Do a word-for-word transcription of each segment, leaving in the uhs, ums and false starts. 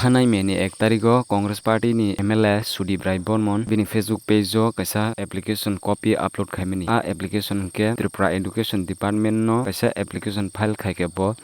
Thanai May ni ek tarigo Congress Party ni M L A Sudip Rai Bormon bini Facebook page o kaisa application copy upload khaimani. A application hwnkhe Tripura Education Department no kaisa application file khaikhe bo.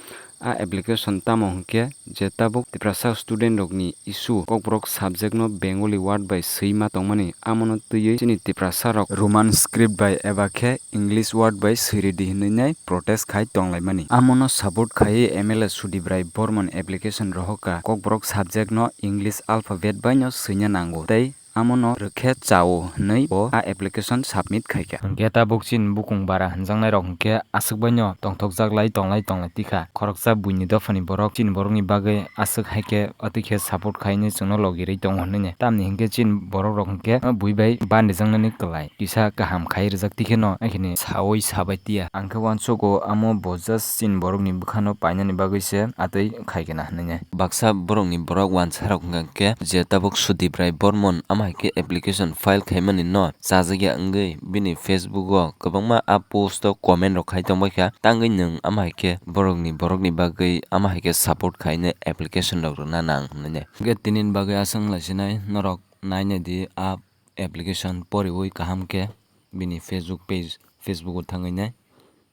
A application tamo hwnkhe je tabuk Tiprasa student rokni issue Kokborok subject no Bengali word bai swi ma tongmani, amono twiwi chini Tiprasa rok Roman script bai eba khe English word bai swi ridi hinwi nai protest khai tonglaimani. Amono support khaiwi M L A Sudip Rai Bormon application rohorkha Kokborok subject no English alphabet bai no swina nango tei amono rwkhe chao hinwi bo a application submit khaikha. Hwnkhe tabuk chini bukung bara hwnjaknai rok hwnkhe aswk bai no tongthokjak lai tonglai tonglai tikha. Khoroksa buini dophani borok chini borokni bagwi aswk hai khe atwi khe support khainai chwngno logi rwi tongo hinwi. Tamni hwnkhe chini borok rok hwnkhe bui bai bandijaknani kwlai kisa kaham khai rijak tikheno, akhini sawi sabai tiya. Ang khe uansugo amo bo just chini borokni bwkhano painani bagwi se atwi khaikena hinwi. Baksa borokni borok uansarok hwnkha khe je tabuk Sudip Rai Bormon ama hai khe application file khaimani no chajakya wngwi bini Facebook o kwbangma a post o comment rok khai tongbaikha, tangwi nwng ama hai khe borokni borokni bagwi ama hai khe support khainai application rok rwna nang hinwi. Hwnkhe tinini bagwi aswk wnglasinai norok nainai di a application poriwi kaham khe bini Facebook page, Facebook o thangwi nai.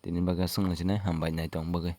Tini bagwi aswk wnglasinai, hambai naitong bagwi.